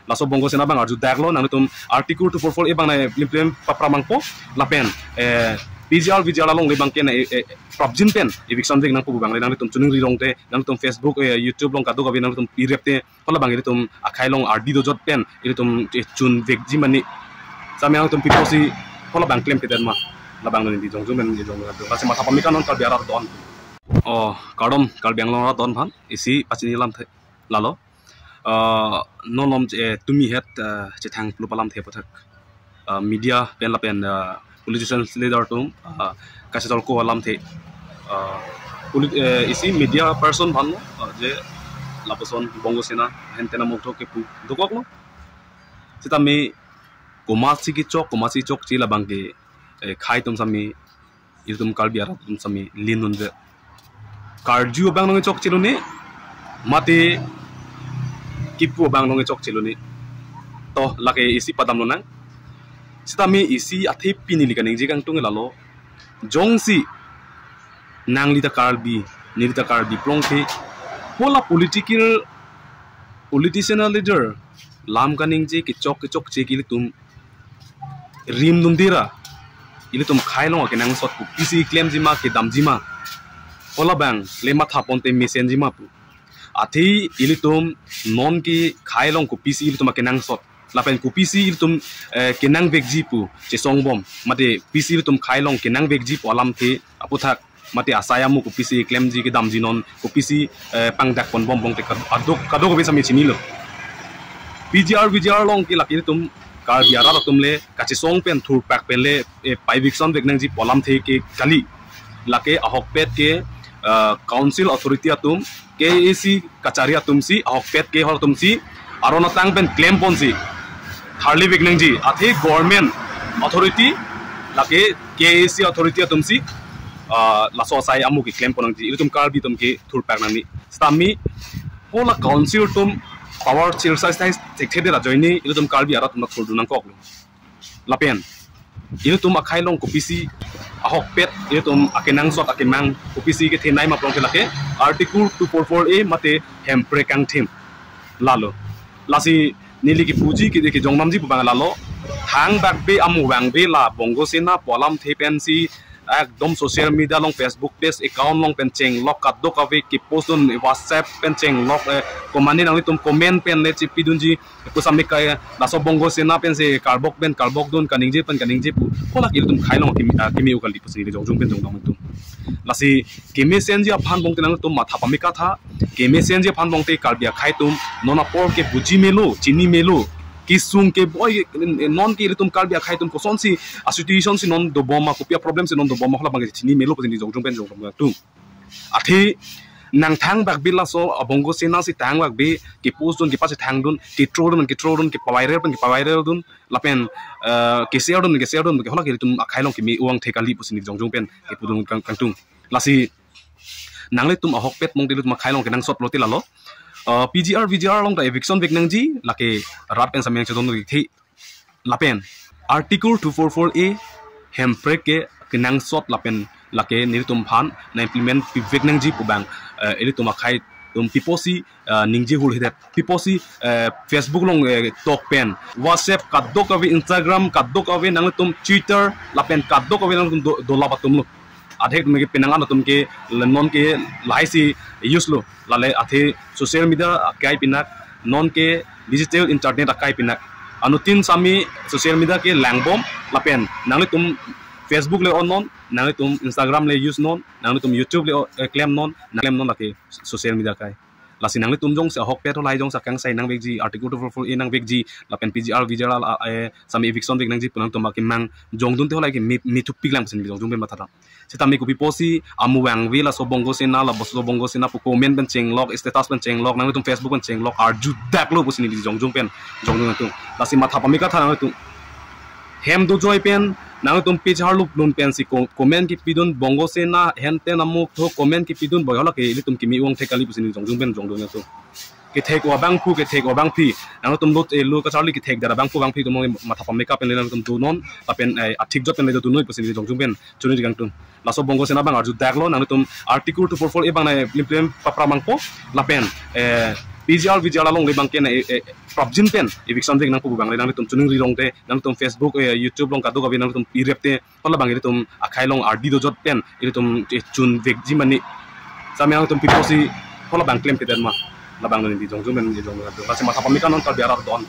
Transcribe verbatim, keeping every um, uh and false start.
Laso Bongo Sena abang arju daklo, nanglitum Article two four four A abang nangplim plim papra nangpo, lapen, eh, P G R V G R alongle abang ke na, eh, eh, prapjin pen eviction vek nangpo pu abang le nanglitum choningri rong te, nanglitum Facebook, eh, YouTube along kadokave nanglitum pirep te, hala abang ilitum akhei along ardi dojot pen ilitum, eh, chun vekji mane. Sami nanglitum pi apotsi hala abang klemkledet ma? Labang neli jongjung pen jongjung pen. Lasi matha pameka non Karbi arat don. Oh, kardom, Karbi Anglong arat don aphan, isi pachini alamthe lalo. Ah, non malom, eh, tumi het, eh, chethang plu alamthe aphuthak, ah, media pen lapen, ah, politicians leader atum, ah, kachetongko alamthe. Ah, polit-, eh, isi media person aphan lo, ah, je lapuson Bongo Sena henten amokthok kepu dokoklo. Sitame komatsi kechok, komatsi chokche labang ke, eh, khei atum sami, ilitum Karbi arat atum sami lin unve. Karju abang nangchokche lone, mate kipu abang nangchokche lone. To, lake isi padam lonang. Sitame isi athe pini neli kaningje kangtung lalo. Jongsi nangli ta Karbi, neli ta Karbi plongthe, hala political, politician leader lam kaningje kechok kechokche ke ilitum rim dundira, ilitum khei along akenangsot kopisi klemji ma, kedamji ma, hala abang le matha ponte mesenji ma pu. Athe ilitum non ke khei along kopisi ilitum akenangsot, lapen kopisi ilitum, eh, kenang vekji pu chesong bom, mate pisi ilitum khei along kenang vekji pu alamthe aphuthak, mate asai amo kopisi klemji kedamji, non kopisi, eh, pangdak pon bom, bong te kad-, kadok, kadokave sami chinilo. P G R V G R along ke lake ilitum Karbi arat atum le kachesong pen thurpak pen le, eh, pa-eviction vek nangji pu alamthe ke kali. Lake ahokpet ke, eh, council authority atum, K A A C kachari atumsi, ahokpet ke hor atumsi aron atang pen klem ponsi tharli vek nangji. Athe government authority, lake K A A C authority atumsi, ah, laso asai amo keklem pon nangji, ilitum Karbi atum ke thurpak nangji. Sitame hala council atum power exercise thekthe det ajoine ilitum Karbi arat atum thurdun nangkoklo. Lapen ilitum akhei along kopisi ahokpet, ilitum akenangsot akemang kopisi kethenei ma plongthe lake Article two four four A mate hemprek kangthim lalo. Lasi neli kepuji ke, kejongnamji pu abang lalo. Thangbak ave, amo vangve, la Bongo Sena pu alamthe pensi ekdom social media along, Facebook page account along pen chenglok, kadokave kepost dun, WhatsApp pen chenglok, eh, komane nanglitum comment pen le chepidunji, kusami kai laso Bongo Sena pensi karbok pen karbok dun, kaningje pen kaningje pu, hala ke ilitum khei along kimi, ah, kimi-o kali pusi neli jongjung pen jongdam atum. Lasi kemesenji aphan bong te nangtum matha pameka tha, kemesenji aphan bong te Karbi akhei atum non apor ke buji melo, chini melo, kesung keboi, non ke ilitum Karbi akhei atum kosonsi a situation si non dobom ma, kopi a problem si non dobom ma, hala abang ke chini melo pusi neli jongjung pen jongdam atum. Athe nang thangbak ave laso a Bongo Sena si thangbak ave, kepost dun, kepachethang dun, ke-troll dun, ke-troll dun, kepa-viral pen kepa-viral dun, lapen, eh, ke-share dun, ke-share dun, ke hala ke ilitum akhei along kimi-o angthe kali pusi neli jongjung pen kepudun kang-, kangtung. Lasi nanglitum ahokpet bong te ilitum akhei along kenangsot lote lalo. Eh, P G R V G R along ta eviction vek nangji, lake rat pen sami nangchedon thekthe. Lapen Article two four four A hemprek ke kenangsot lapen lake nelitum aphan nang-implement pivek nangji pu abang, eh, ilitum akhei atum pi apotsi, eh, ningje hul hidet, pi apotsi, eh, Facebook along, eh, tok pen, WhatsApp kadokave, Instagram kadokave, nanglitum Twitter lapen kadokave nanglitum do, dolap atum lo. Adhek atum ke penang an atum ke le non ke lahai si use lo. Lale athe social media akai pinak, non ke digital internet akai pinak. Anuttin sami social media ke langbom lapen nanglitum Facebook le on non, nanglitum Instagram le use non, nanglitum YouTube le o-, eh, klem non, klem non lake social media akai. Lasi nanglitum jongsi ahokpet halahai jongsi akangsai nangvekji, Article two four four A nangvekji, lapen P G R, V G R, ah, eh, sami eviction vek nangji pu nangtum akemang jongdun te halahai ke mi, mi thupik lang pusi neli jongjung pen matha dam. Sitame kopi apotsi amo vangve laso Bongo Sena, laso Bongo Sena pu comment pen chenglok, status pen chenglok, nanglitum Facebook pen chenglok, arju daklo pusi neli jongjung pen jongdun atum. Lasi matha pameka tha nanglitum. Hem dojoi pen, nanglitum page harlup lun pensi ko-, comment kepidun, Bongo Sena henten amokthok comment kepidun, boi hala ke ilitum kimi-o angthe kali pusi neli jongjung pen jongdun atum. Kethek-o abangphu, kethek-o abangpi, nanglitum lut, eh, lo kacharli kethek dar abangphu abangpi atum matha pameka pen le nanglitum do non, lapen, eh, athik jot pen le donoi pusi neli jongjung pen choningri kangtung. Laso Bongo Sena abang arju daklo, nanglitum Article two four four A abang nangplim plim papra nangpo, lapen, eh, P G R, V G R alongle abangke na, eh, eh, prapjin pen eviction vek nangpo pu abang le nanglitum choningri longte, nanglitum Facebook, eh, YouTube along kadokave nanglitum pirep te, hala abang ilitum akhei along ardi dojot pen ilitum, eh, chun vekji mane. Same nanglitum pipo si hala abang klemkledet ma. La abang neli jongjong pen jongjong. Lasi matha pame ke non Karbi arat do-an.